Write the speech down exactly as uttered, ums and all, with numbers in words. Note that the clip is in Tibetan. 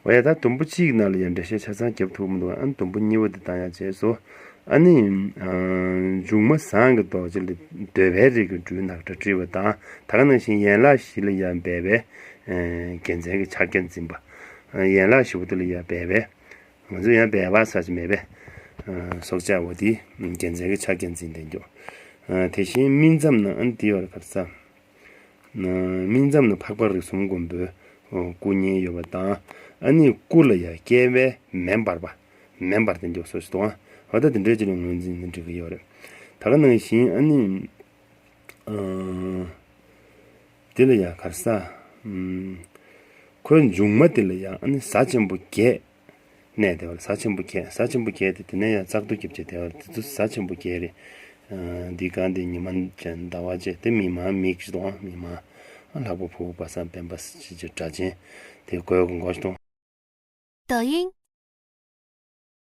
འོ་ཡ། ད་དུམ་བུ་གཅིག་གི་ནང་ལ་ཡང་འགྲེལ་བཤད་ཆ་ཚང་རྒྱབ་ཐུབ་མི་འདུག་ཨ་ནི་དུམ་བུ་གཉིས་པ་དེ་བཏང་ཡ་བྱས་སོ། ཨ་ནི། ཨ། མཇུག་མ་ཟངས་ཀྱི་རྡོ་རྗེ་ལས་འདོད་པའི་རིགས་ཀྱི་སྦྲུལ་ནག་ཁྲ་བྲིས་པ་དང་། ད་ག་ནང་བཞིན་ཡན་ལག་བཞི་ལ་ཡང་སྦས་པའི། ཨ། རྒྱལ་མཚན་གྱི་ཕྱག་རྒྱ་འཛིན་པ། ཨ། ཡན་ལག་བཞི་པོ་དེ་ལ་ཡང་སྦས་པའི། ང་ཚོ་ཡང་སྦས་པ་ཟེར་གྱི་མེད་པས། ཨ། སྲོག་ཆགས་འོ་དེ་རྒྱལ་མཚན་གྱི་ཕྱག་རྒྱ་འཛིན་བསྡད་འདུག་ཨ། དེ་བཞིན་སྨིན་མཚམས་ན་ཨ་ནི་དེ་ཡོད་རེད། ག་རེ་ཟེར། སྨིན་མཚམས་ན་འཕགས་པ་རིགས་གསུམ་མགོན་པོའི་སྐུ་བརྙན་ཡོད་པ་དང་། ཨ་ནི་སྐུ་ལ་ཡང་བསྐལ་པའི་མེ་འབར་བ། མེ་འབར་ཏེ་འཇོག་སོ་ཞིག་དང་། འོ་ད་དེ་འདྲའི་ཅིག་ལ་ངོས་འཛིན་ནི་འགྲིག་གི་ཡོད་རེད། ད་ག་ནང་བཞིན་ཨ་ནི། ཨ། དེ་ལ་ཡང་ག་རེ་ཟེར། ཨམ། ཁོའི་མཇུག་མ་དེ་ལ་ཡང་ཨ་ནི་གཟའ་ཆེན་པོ་བརྒྱད་གནས་བསྡད་པ་རེད། གཟའ་ཆེན་པོ་བརྒྱད། གཟའ་ཆེན་པོ་བརྒྱད་དེ་དེ་ནས་ཡང་བཙག་འཐུ་རྒྱབ་བྱས་བསྡད་པ་རེད། དེ་ཚོ་གཟའ་ཆེན་པོ་བརྒྱད་རེད། ཨ། འདི་གང་དེ་ཉི་མ་ཅན་ཟླ་བ་ཅན་དེ་མི་མང་མིག་ཅིག་དང་མི་མང་། ཨ། ལྷག་པ་ཕུ་བོ་བ་སངས་སྤེན་པ་ཅིག་ཅིག་སྒྲ་ཅན་དེ་གོས་གོན་གོ་ཞིག་དང་། 抖音